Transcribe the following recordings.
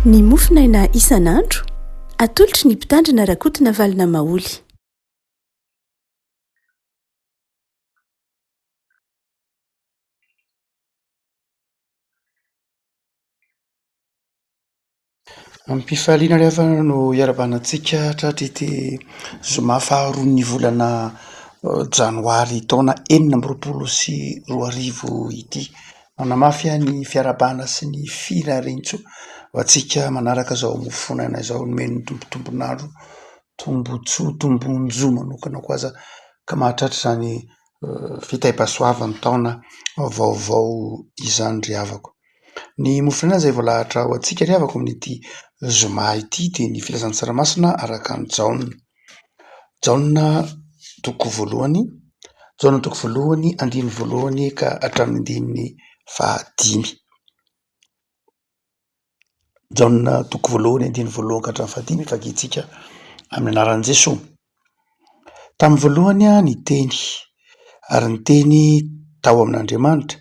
Ny mofonaina isan'andro, atolotry ny Mpitandrina Rakotonavalona Maholy. Am-pifaliana ry havana no iarahabana antsika tratry ity zoma faharoan'ny volana janoary taona 2026 ity. Manamafy ny fiarahabana sy ny firariantsoa ho antsika manaraka izao mofonaina izao nomen'ny Tompo tompon'andro, tombotsoa, tombon-jo manokana koa aza ka mahatratra izany fitahiam-pahasoavan'ny taona vaovao izany ry havako. Ny mofonaina izay voalahatra ho antsika ry havako amin'ity zoma ity dia ny filazantsara masina araka an'i Jaona. Jaona toko voalohany, Jaona toko voalohany andininy voalohany ka hatramin'ny andininy fahadimy. Jaona toko voalohany andininy voalohany ka hatramin'ny fahadimy vakintsika amin'ny anaran'i Jesoa. Tamin'ny voalohany ny Teny, ary ny Teny tao amin'Andriamanitra,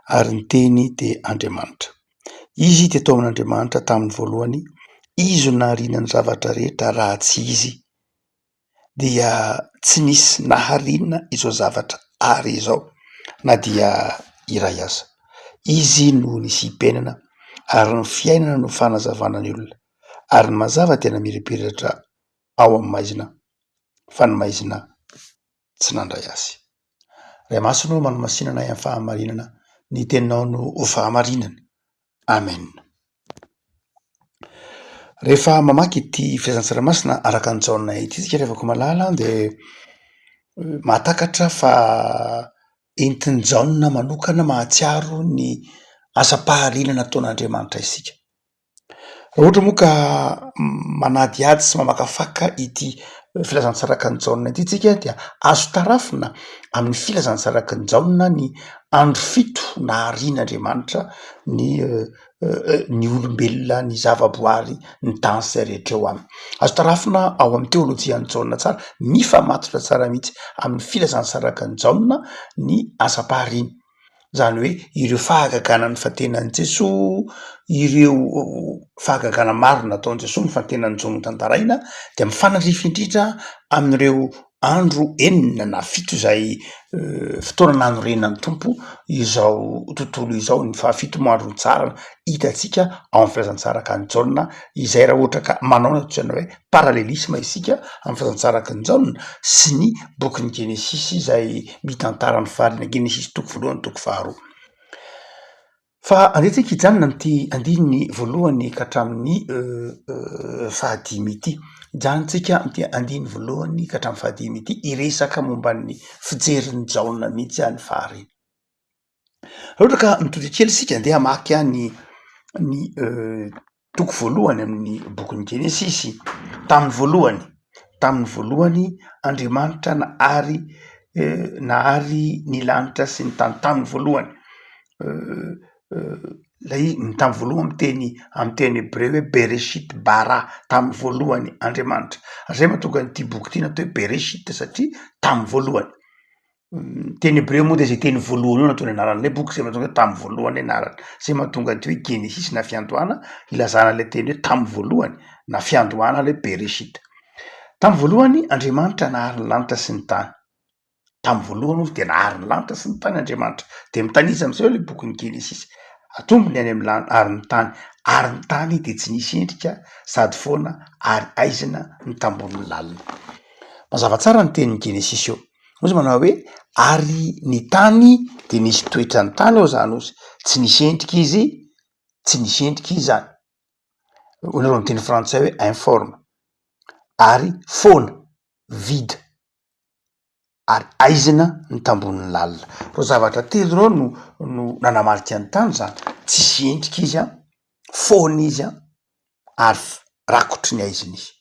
ary ny Teny dia Andriamanitra. Izy dia tao amin'Andriamanitra tamin'ny voalohany, Izy no nahariana ny zavatra rehetra raha tsy Izy dia tsy nisy nahariana izao zavatra ary izao na dia iray aza. Izy no nisiam-piainana ary ny fiainana no fanazavana ny olona ary ny mazava dia namirapiratra ao amin'ny maizina fa ny maizina tsy nandray azy. Ray Masina ô, manamasina anay amin'ny fahamarinana, ny teninao no ho fahamarinana. Amen. Rehefa mamaky ity filazantsara masina araka an'i Jaona ity isika ry havako malala dia mahatakatra fa entin'i Jaona manokana mahatsiaro ny asam-pahariana nataon'Andriamanitra isika. Raha ohatra moa ka manadihady sy mamakafaka ity filazantsarakan'i Jaona ity tsika dia azo tarafina amin'ny filazantsarakan'i Jaona ny andro fito naharian'Andriamanitra ny ny olombelona, ny zavaboary, ny tany sy izay rehetra eo aminy. Azo tarafina ao amin'ny teolojian'i Jaona tsara, mifamatotra tsara mihitsy amin'ny filazantsarakan'i Jaona ny asam-pahariana. Izany hoe ireo fahagagana nifantenan'i Jesoa, ireo fahagagana maro nataon'i Jesoa nifantenan'i Jaona notantaraina dia mifanandrify indrindra amin'ireo andro enina na fito izay fotoana nanorenan'ny Tompo izao tontolo izao, ny fahafito moa andro nitsarana hitantsika ao amin'ny filazantsarakan'i Jaona izay raha ohatra ka manao ny antsoina hoe parallelisme isika amin'ny filazantsarakan'i Jaona sy ny bokin'ny Genesisy izay mitantara ny fariny, Genesisy toko voalohany toko faharoa. Fa andeha tsika hijanona amin'ity andininy voalohany ka hatramin'ny fahadimy ity. Hijanona tsika amin'ity andininy voalohany ka hatramin'ny fahadimy ity hiresaka momba ny fijerin'i Jaona mihitsy ny fahariana. Raha ohatra ka mitodika kely isika andeha hamaky ny ny toko voalohany amin'ny bokin'ny Genesisy. Tamin'ny voalohany, tamin'ny voalohany Andriamanitra nahary nahary ny lanitra sy ny tany tamin'ny voalohany. Ilay ny tamin'ny voalohany miteny amin'ny teny hebreo hoe bereshit bara, tamin'ny voalohany Andriamanitra. Ary zay mahatonga an'ity boky ity natao hoe bereshit satria tamin'ny voalohany. Ny teny hebreo moa dia zay teny voalohany io nataony anaran'ilay boky, zay mahatonga hoe tamin'ny voalohany anarany, zay mahatonga an'ity hoe genesisy na fiandohana ilazana ilay teny hoe tamin'ny voalohany na fiandohana ilay bereshit. Tamin'ny voalohany Andriamanitra nahary ny lanitra sy ny tany, tamin'ny voalohany hozy dia nahary ny lanitra sy ny tany Andriamanitra, de mitanisa am'zay ilay bokin'ny genesisy, atombony any amin'ny lan- ary ny tany, ary ny tany dia tsy nisy endrika sady foana ary aizina ny tambonin'ny lalina. Mazava tsara ny tenin'ny genesisy eo. Hozy manao hoe ary ny tany de nisy toetran'ny tany ao zany hozy, tsy nisy endrika izy, tsy nisy endrika izy zany, hoy nareo amin'ny teny frantsay hoe informe, ary foana, vide, ary aizina ny tambonin'ny lalina. Reo zavatra telo reo no no nanamarika ny tany zany, tsisy endrika izy an, foana izy an, ary rakotry ny aizina izy,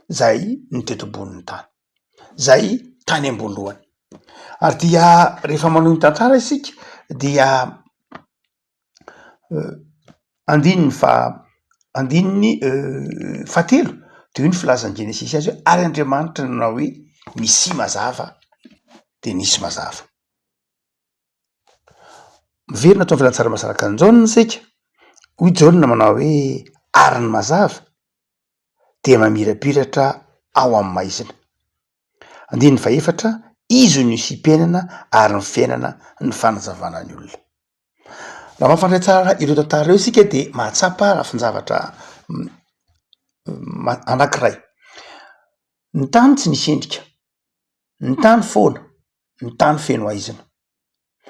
zay ny teto ambonin'ny tany. zay tany am-boalohany. Ary dia rehefa manohy ny tantara isika dia andininy faha- andininy fahatelo de hoy ny filazan'ny genesisy azy hoe ary Andriamanitra nanao hoe misia mazava de nisy mazava. Miverina ato amin'ny filazantsara mazaraka an'i Jaona isika, hoy Jaona manao hoe. Ary ny mazava dia mamirapiratra ao amin'ny maizina. Andininy fahefatra, Izy no isiam-piainana ary ny fiainana ny fanazavana ny olona. Raha mahafantatra tsara ireo tantara ireo isika dia mahatsapa lafin-javatra anankiray. Ny tany tsy nisy endrika, ny tany foana, ny tany feno haizina.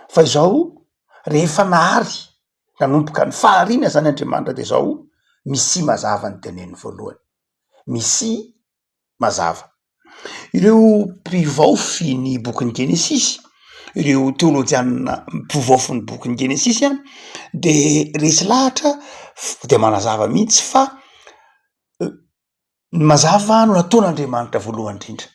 Fa izao rehefa nahary, nanomboka ny fahariana zany Andriamanitra de zao misia mazava ny teneniny voalohany, misia mazava. Ireo mpivaofy ny bokin'ny Genesisy, ireo teolojianina mpivaofy ny bokin'ny Genesisy an, de resy lahatra de manazava mihitsy fa ny mazava no nataon'Andriamanitra voalohany indrindra.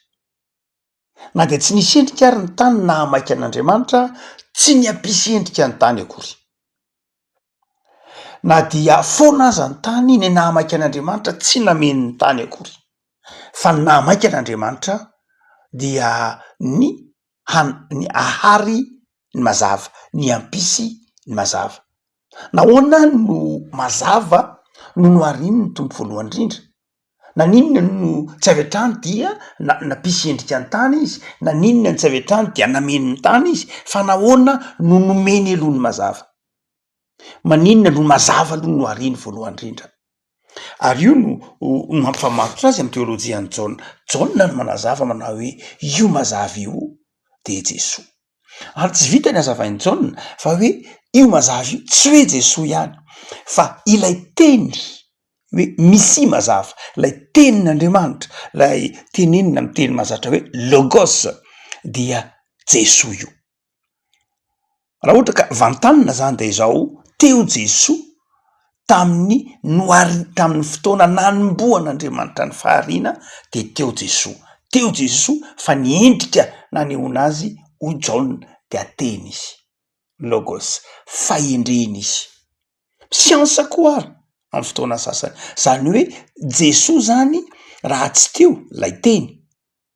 Na dia tsy nisy endrika ary ny tany nahamaika an'Andriamanitra, tsy ny hampisy endrika ny tany akory. Na dia foana aza ny tany, ny nahamaika an'Andriamanitra tsy nameno ny tany akory. Fa ny nahamaika an'Andriamanitra dia ny han- ny ahary ny mazava, ny hampisy ny mazava. Nahoana no mazava no noharìn'ny Tompo voalohany indrindra? Naninona no tsy avy hatrany dia nampisy endrika ny tany izy? Naninona no tsy avy hatrany dia nameno ny tany izy? Fa nahoana no nomeny aloha ny mazava? Maninona no mazava aloha no ariany voalohany indrindra? Ary io no mampifamatotra azy amin'ny teolojian'i Jaona. Jaona no manazava manao hoe io mazava io dia Jesoa. Ary tsy vita ny hazavain'i Jaona fa hoe io mazava io tsy hoe Jesoa ihany fa ilay teny hoe misia mazava, ilay tenin'Andriamanitra, ilay tenenina amin'ny teny mahazatra hoe logos dia Jesoa io. Raha ohatra ka vantanina zany de izao, teo Jesoa tamin'ny nohari- tamin'ny fotoana nanombohan'Andriamanitra ny fahariana de teo Jesoa, teo Jesoa fa ny endrika nanehoana azy hoy Jaona dia teny izy, logos, fahendrena izy, siansa koa ary amin'ny fotoana sasany, zany hoe Jesoa zany raha tsy teo lay teny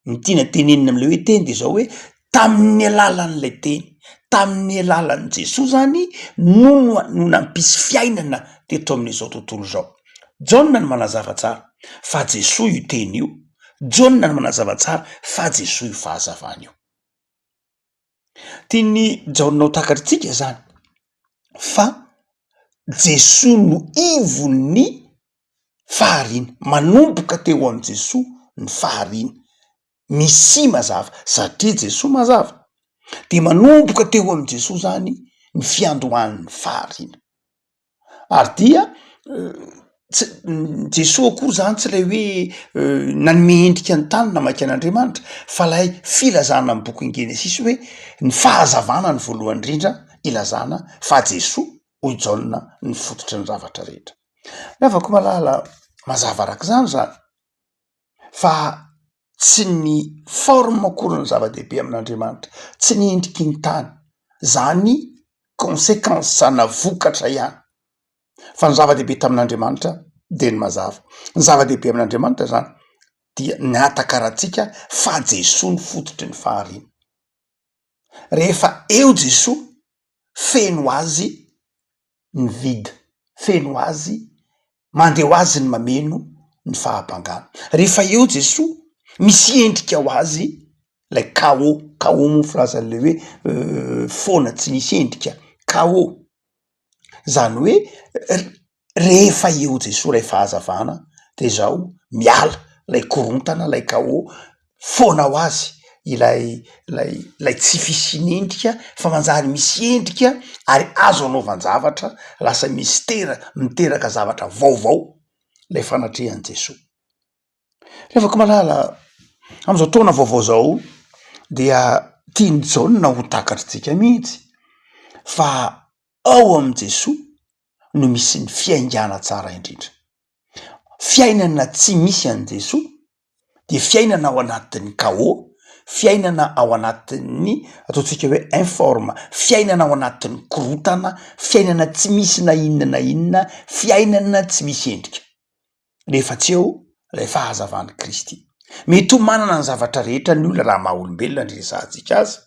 Ny tiana tenenina amin'ilay hoe teny de zao hoe tamin'ny alalan'ilay teny, tamin'ny alalan'i Jesoa zany no no nampisy fiainana teto amin'izao tontolo izao. Jaona no manazava tsara fa Jesoa io teny io, Jaona no manazava tsara fa Jesoa io fahazavana io. Tian'i Jaona ho takatritsika zany fa Jesoa no ivon'ny fahariana, manomboka teo amin'i Jesoa ny fahariana, Mesia mazava, satria Jesoa mazava, de manomboka teo amin'i Jesoa zany ny fiandohan'ny fahariana, ary dia tsy Jesoa akory zany tsy lay hoe nanome endrika ny tany namaika an'Andriamanitra fa lay filazana amy bokin'ny Genesisy hoe ny fahazavana ny voalohany indrindra ilazana fa Jesoa hoy Jaona ny fototry ny zavatra rehetra. Ry havako malala, mazava araka izany izany fa tsy ny forme akory no zava-dehibe amin'Andriamanitra, tsy ny endriky ny tany, zany consequence na vokatra ihany fa ny zava-dehibe tamin'Andriamanitra de ny mazava, ny zava-dehibe amin'Andriamanitra zany dia ny ahatakarantsika fa Jesoa no fototry ny fahariana, rehefa eo Jesoa feno azy ny vide, feno azy, mandeha ho azy ny mameno ny fahabangana. Rehefa eo Jesoa, misy endrika ho azy lay chaos, chaos moa filazan'le hoe foana tsy nisy endrika, chaos, zany hoe rehefa eo Jesoa lay fahazavana de zao miala lay korontana, lay chaos, foana ho azy ilay ilay ilay tsy fisian'endrika fa manjary misy endrika ary azo anaovan-javatra, lasa misy tera- miteraka zavatra vaovao lay fanatrehan'i Jesoa. Ry havako malala, am'izao taona vaovao zao dia tian'i Jaona ho takatritsika mihitsy fa ao amin'i Jesoa no misy ny fiaingàna tsara indrindra. Fiainana tsy misy an'i Jesoa dia fiainana ao anatin'ny chaos, fiainana ao anatin'ny ataontsika hoe informe, fiainana ao anatin'ny korontana, fiainana tsy misy na inona na inona, fiainana tsy misy endrika. Rehefa tsy eo ilay fahazavan'i Kristy. Mety ho manana ny zavatra rehetra ny olona raha maha olombelona ny resahantsika azy,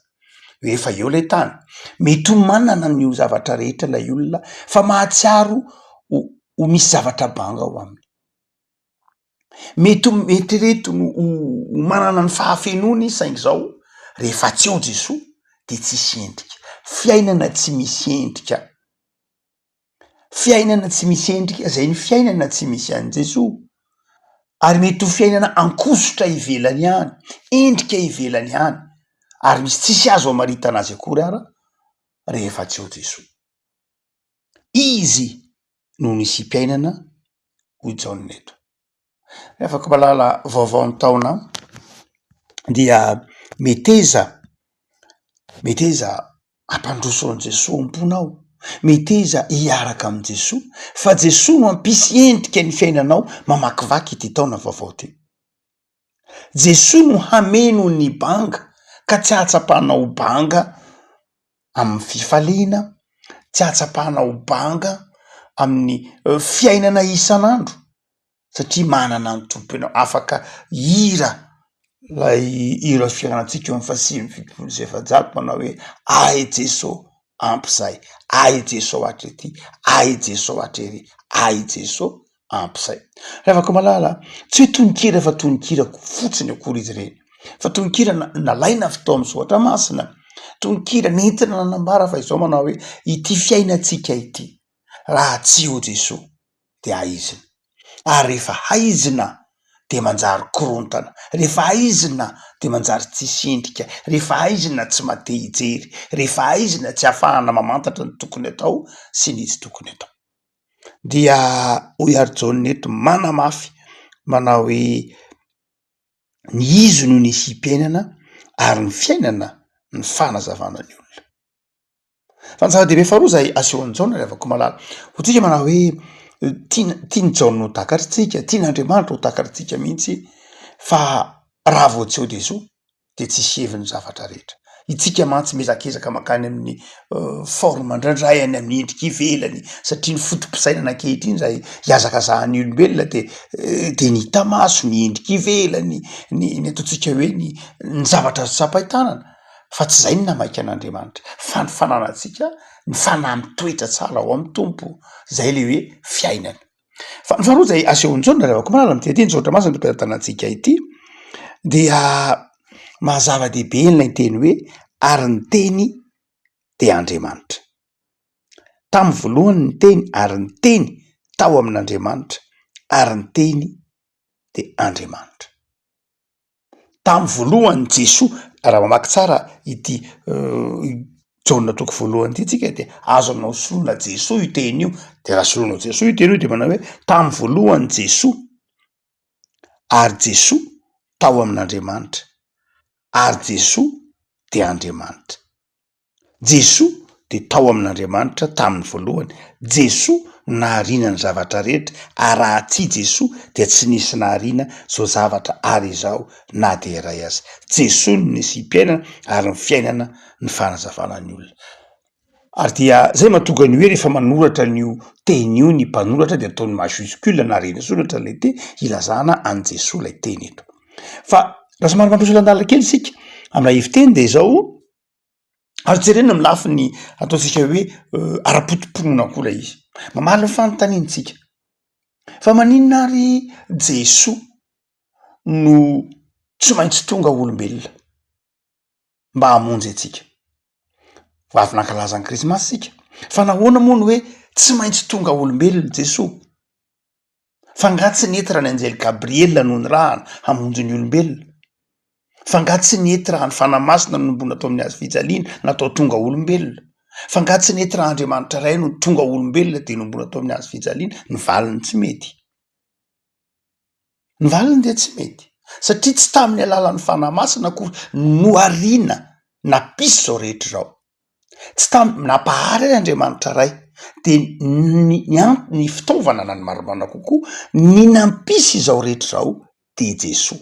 rehefa eo ilay tany. Mety ho manana an'io zavatra rehetra ilay olona fa mahatsiaro ho. ho misy zavatra banga ao aminy. Mety ho eritreretiny ho manana ny fahafenoany izy saingy izao rehefa tsy eo Jesoa de tsisy endrika. Fiainana tsy misy endrika, fiainana tsy misy endrika zay ny fiainana tsy misy an'i Jesoa ary mety ho fiainana ankosotra ivelany ihany, endrika ivelany ihany ary misy tsisy azo amaritana azy akory ara rehefa tsy eo Jesoa. Izy no nisiam-piainana hoy Jaona eto. Afaka mahalala vaovao ny taona dia meteza, meteza hampandroso an'i Jesoa am-ponao, meteza hiaraka amin'i Jesoa fa Jesoa no hampisy endrika ny fiainanao mamakivaky ity taona vaovao ity. Jesoa no hameno ny banga ka tsy hahatsapanao banga amin'ny fifaliana, tsy hahatsapanao banga amin'ny fiainana isan'andro satria manana ny Tompo ianao. Afaka hira ilay hira fiainantsika eo amin'ny faha 479 manao hoe ahy Jeso ampy izay, ahy Jeso hatrety, ahy Jeso hatrery, ahy Jeso ampy izay. Ry havako malala, tsy hoe tononkira fa tononkira fotsiny akory izy ireny, fa tononkira nalaina avy tao amin'ny soratra masina, tononkira nentina nanambara fa izao manao hoe ity fiainantsika ity raha tsy eo Jesoa dia haizina, ary rehefa haizina dia manjary korontana, rehefa haizina dia manjary tsisy endrika, rehefa haizina tsy maha te hijery, rehefa haizina tsy ahafahana mamantatra ny tokony atao sy ny tsy tokony atao. Dia hoy ary Jaona eto manamafy manao hoe ny izy no nisiam-piainana ary ny fiainana ny fanazavana ny olona. Fa ny zava-dehibe faharoa izay asehon'i Jaona ry havako malala, ho tsika manao hoe tiana tian'i Jaona ho takatritsika, tian'Andriamanitra ho takatritsika mihitsy fa raha vao tsy eo Jesoa de tsisy heviny ny zavatra rehetra. Itsika mantsy miezakezaka mankany amin'ny forme indraindray any amin'ny endrika ivelany satria ny foto-pisainana ankehitriny izay ihazakazahan'ny olombelona de de ny hita maso, ny endrika ivelany, ny ny ataontsika hoe ny ny zavatra azo tsapain-tanana fa tsy zay no namaika an'Andriamanitra fa ny fananantsika ny fanahy mitoetra tsara ao amin'ny Tompo, zay le hoe fiainana. Fa ny faharoa izay asehon'i Jaona ry havako malala amin'ity andininy soratra masina ampitantanantsika ity dia maha zava-dehibe ilay teny hoe ary ny teny dia Andriamanitra. Tamin'ny voalohany ny teny ary ny teny tao amin'Andriamanitra ary ny teny dia Andriamanitra. Tamin'ny voalohany Jesoa, raha mamaky tsara ity Jaona toko voalohany ity tsika dia azonao soloina Jesoa io teny io, de raha soloinao Jesoa io teny io de manao hoe tamin'ny voalohany Jesoa ary Jesoa tao amin'Andriamanitra ary Jesoa dia Andriamanitra. Jesoa dia tao amin'Andriamanitra tamin'ny voalohany. Jesoa no nahariana ny zavatra rehetra ary raha tsy i Jesoa dia tsy nisy nahariana izao zavatra ary izao na dia iray aza. Jesoa no nisiam-piainana ary ny fiainana ny fanazavana ny olona. Ary dia zay mahatonga ny hoe rehefa manoratra an'io teny io ny mpanoratra dia ataony majuscule na renisoratra ilay teny ilazana an'i Jesoa ilay teny eto. Fa raha somary mandroso lalindalina kely isika amina heviteny dia izao, Azo jerena amin'ny lafiny ataontsika hoe ara-poto-pinoana koa ilay izy. Mamaly ny fanontaniana isika fa maninona ary Jesoa no tsy maintsy tonga olombelona mba hamonjy antsika? Vao avy nankalaza ny krismasy isika, fa nahoana moa no hoe tsy maintsy tonga olombelona Jesoa? Fa angaha tsy nety raha ny anjely Gabriela no nirahana hamonjy ny olombelona? Fa angaha tsy nety raha ny Fanahy Masina no mbola tao amin'ny hazo fijaliana natao tonga olombelona? Fa angaha tsy nety raha Andriamanitra Ray no tonga olombelona dia nomboana tao amin'ny hazo fijaliana? Ny valiny tsy mety. Ny valiny dia tsy mety. Satria tsy tamin'ny alalan'ny Fanahy Masina akory nohariana nampisy izao rehetra izao. Tsy tam- nampahary ahy Andriamanitra Ray de ny ny an- ny fitaovana na ny marimarina kokoa ny nampisy izao rehetra izao de Jesoa.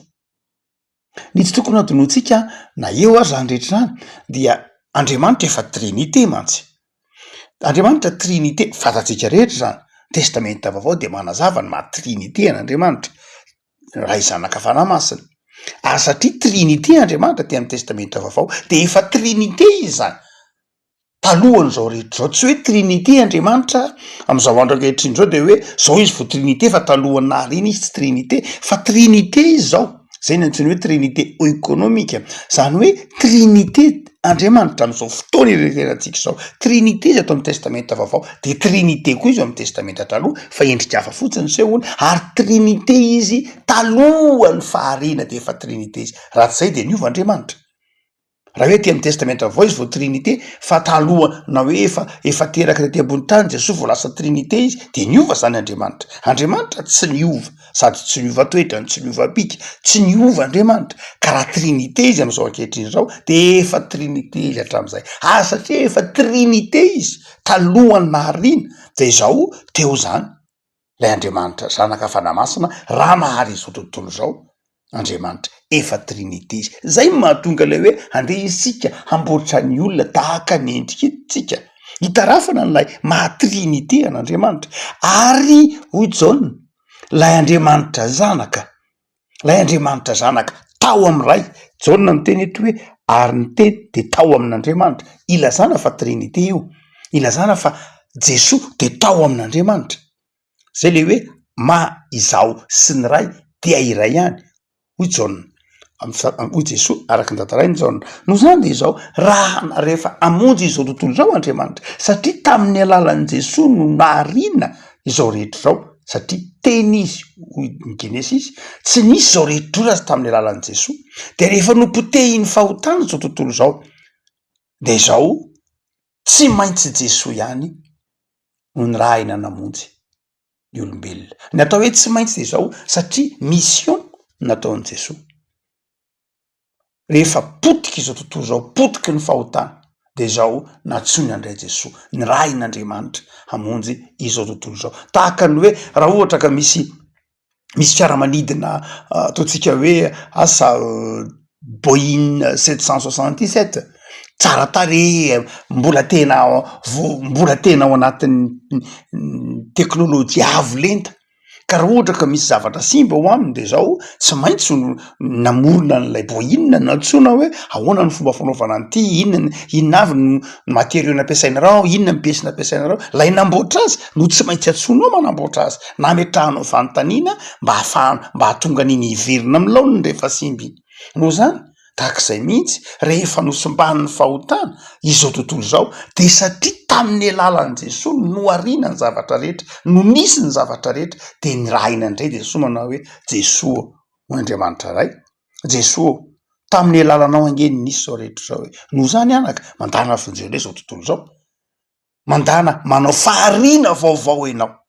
Ny tsy tokony hadinointsika na eo aza zany rehetra zany dia Andriamanitra efa trinite mantsy, Andriamanitra trinite fantatsika rehetra zany, testamenta vaovao de manazava ny maha trinite an'Andriamanitra. Ray Zanaka Fanahy Masina. Ary satria Trinite Andriamanitra aty amin'ny Testamenta Vaovao dia efa Trinite izy izany. Talohan'izao rehetra izao, tsy hoe trinite Andriamanitra amin'izao andro ankehitriny izao de hoe zao izy vao trinite fa talohan'ny nahariana izy tsy trinite fa trinite izy izao, zay no antsoina hoe trinite oikonomika, zany hoe trinite Andriamanitra amin'izao fotoana irererantsika izao, trinite izy ato amin'ny testamenta vaovao de trinite koa izy ao amin'ny testamenta taloha fa endrika hafa fotsiny ny sehony ary trinite izy talohan'ny fahariana de efa trinite izy, raha tsy zay de niova Andriamanitra. Raha hoe aty amin'ny testamenta vaovao izy vao trinite fa taloha na hoe efa efa teraka tety ambony tany Jesoa vao lasa trinite izy de niova zany Andriamanitra. Andriamanitra tsy niova sady tsy niova toetra no tsy niova bika, tsy niova Andriamanitra ka raha trinite izy am'izao ankehitriny izao de efa trinite izy hatramin'izay ary satria efa trinite izy talohan'ny nahariana de izao teo zany Ilay Andriamanitra Zanaka Fanahy Masina raha nahary izao tontolo izao Andriamanitra efa Trinite izy. Zay no mahatonga ilay hoe andeha isika hamboatra ny olona tahaka ny endrikitsika. Hitarafana an'ilay maha Trinite an'Andriamanitra. Ary hoy Jaona, ilay Andriamanitra Zanaka, ilay Andriamanitra Zanaka tao amin'ny Ray. Jaona miteny eto hoe ary ny Teny dia tao amin'Andriamanitra. Ilazana fa Trinite io. Ilazana fa Jesoa dia tao amin'Andriamanitra. Zay le hoe maha izaho sy ny Ray dia iray ihany, hoy Jaona, hoy Jesoa araka ny tantarain'i Jaona. Noho izany dia izao, raha rehefa hamonjy izao tontolo izao Andriamanitra, satria tamin'ny alalan'i Jesoa no nahariana izao rehetra izao, satria Teny Izy, hoy ny Genesisy, tsy nisy izao rehetra izao raha tsy tamin'ny alalan'i Jesoa, dia rehefa nopotehin'ny fahotana izao tontolo izao, dia izao tsy maintsy Jesoa ihany no nirahina namonjy ny olombelona. Ny atao hoe tsy maintsy dia izao, satria mission nataon'i Jesoa. Rehefa potika izao tontolo izao, potiky ny fahotana, dia izao nantsoina indray Jesoa, nirahin'Andriamanitra hamonjy izao tontolo izao. Tahaka ny hoe raha ohatra ka misy misy fiaramanidina ataontsika hoe asa Boeing 767, tsara tarehy, mbola tena vo- mbola tena ao anatin'ny teknôlôjia avo lenta, ka raha ohatra ka misy zavatra simba ao aminy de zao tsy maintsy namorona an'ilay Boeing no antsoina hoe ahoana ny fomba fanaovana an'ity, inona ny inona avy no matériau nampiasainareo, inona ny piesy nampiasainareo, lay namboatra azy no tsy maintsy antsoinao manamboatra azy na ametrahanao fanontaniana mba ahafahana mba hahatonga an'iny hiverina amin'ny laoniny rehefa simba iny. Noho izany, tahak'izay mihitsy, rehefa nosimban'ny fahotana izao tontolo izao, dia satria tamin'ny alalan'i Jesoa no nohariana ny zavatra rehetra, no nisy ny zavatra rehetra, dia nirahina indray Jesoa manao hoe, Jesoa ô, hoy Andriamanitra Ray, Jesoa ô, tamin'ny alalanao ange no nisy izao rehetra izao e. Noho izany anaka, mandàna vonjeo indray izao tontolo izao, mandàna manao fahariana vaovao ianao.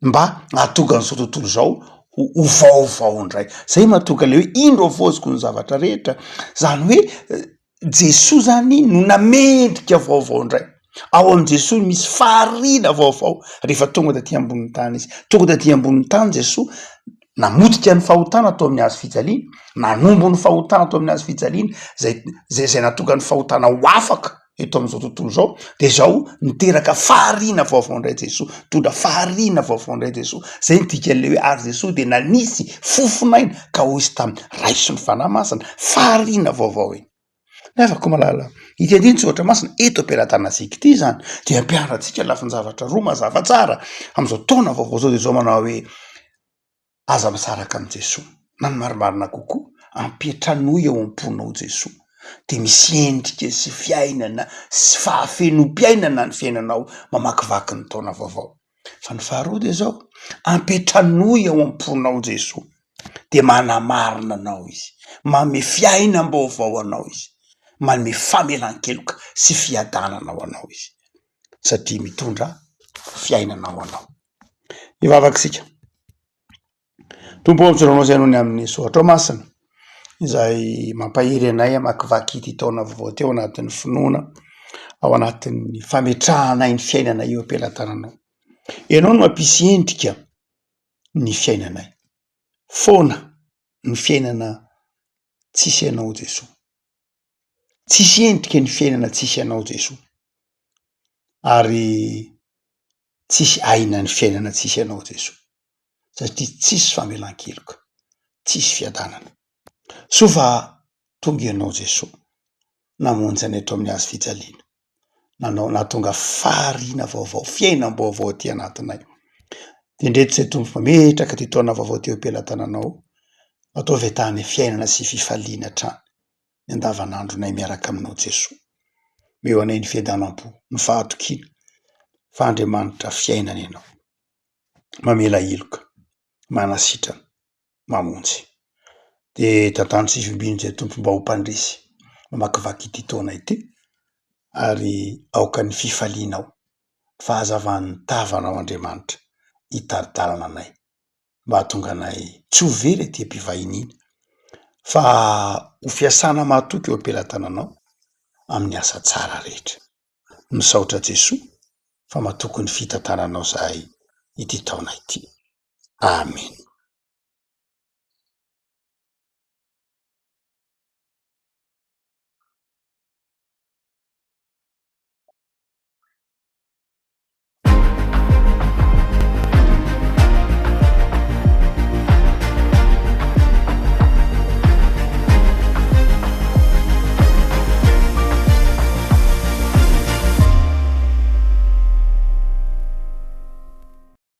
mba hahatonga an'izao tontolo izao ho ho vaovao indray. Zay mahatonga le hoe indro havaoziko ny zavatra rehetra, zany hoe Jesoa zany no namendrika vaovao indray, ao amin'i Jesoa misy fahariana vaovao rehefa tonga taty ambonin'ny tany izy, tonga taty ambonin'ny tany Jesoa namotika ny fahotana tao amin'ny hazo fijaliana, nanombo ny fahotana tao amin'ny hazo fijaliana zay zay zay nahatonga ny fahotana ho afaka. eto amin'izao tontolo izao de zao niteraka fahariana vaovao indray Jesoa, nitondra fahariana vaovao indray Jesoa, zay ny dikan'le hoe ary Jesoa de nanisy fofon'aina ka hoy izy taminy raiso ny Fanahy Masina, fahariana vaovao iny. Ny havako malala, ity andinin-tsoratra masina eto am-pelatanantsika ity zany dia ampianatra antsika lafin-javatra roa mazava tsara amin'izao taona vaovao izao de zao manao hoe Aza misaraka amin'i Jesoa, na ny marimarina kokoa, ampiantranoy ao am-ponao Jesoa, dia misy endrika sy fiainana sy fahafenoam-piainana ny fiainanao mamakivaky ny taona vaovao. Fa ny faharoa dia izao, ampiantranoy ao am-ponao Jesoa, dia manamarina anao Izy, manome fiainam-baovao anao Izy, manome famelan-keloka sy fiadanana ho anao Izy, satria mitondra fiainana ho anao. Hivavaka isika. Tompo ô, misaotra anao izay noho ny amin'ny soatrao masina izay mampahery anay hamakivaky ity taona vaovao ity ao anatin'ny finoana, ao anatin'ny fametrahanay ny fiainana eo am-pelatananao. Ianao no mampisy endrika ny fiainanay. Foana ny fiainana tsisy anao Jesoa. Tsisy endrika ny fiainana tsisy anao Jesoa. Ary tsisy aina ny fiainana tsisy anao Jesoa satria tsisy famelan-keloka, tsisy fiadanana. Soa fa tonga ianao Jesoa namonjy anay tao amin'ny hazo fijaliana. Nanao nahatonga fahariana vaovao, fiainam-baovao aty anatinay. Dia indreto izay Tompo mametraka ity taona vaovao ity eo am-pelatananao, ataovy ahitana fiainana sy fifaliana hatrany ny andavanandronay miaraka aminao Jesoa. Omeo anay ny fiadanam-po, ny fahatokiana fa Andriamanitra fiainana Ianao. Mamela heloka, manasitrana. mamonjy. Dia tantano sy ivimbino izay Tompo mba ho mpandresy mamakivaky ity taona ity ary aoka ny fifalianao, ny fahazavan'ny tavanao Andriamanitra hitari-dalana anay mba hahatonga anay tsy ho very aty am-pivahiniana fa ho fiasana mahatoky eo am-pelatananao amin'ny asa tsara rehetra. Misaotra Jesoa fa matoky ny fitantananao zahay ity taona ity. Amen.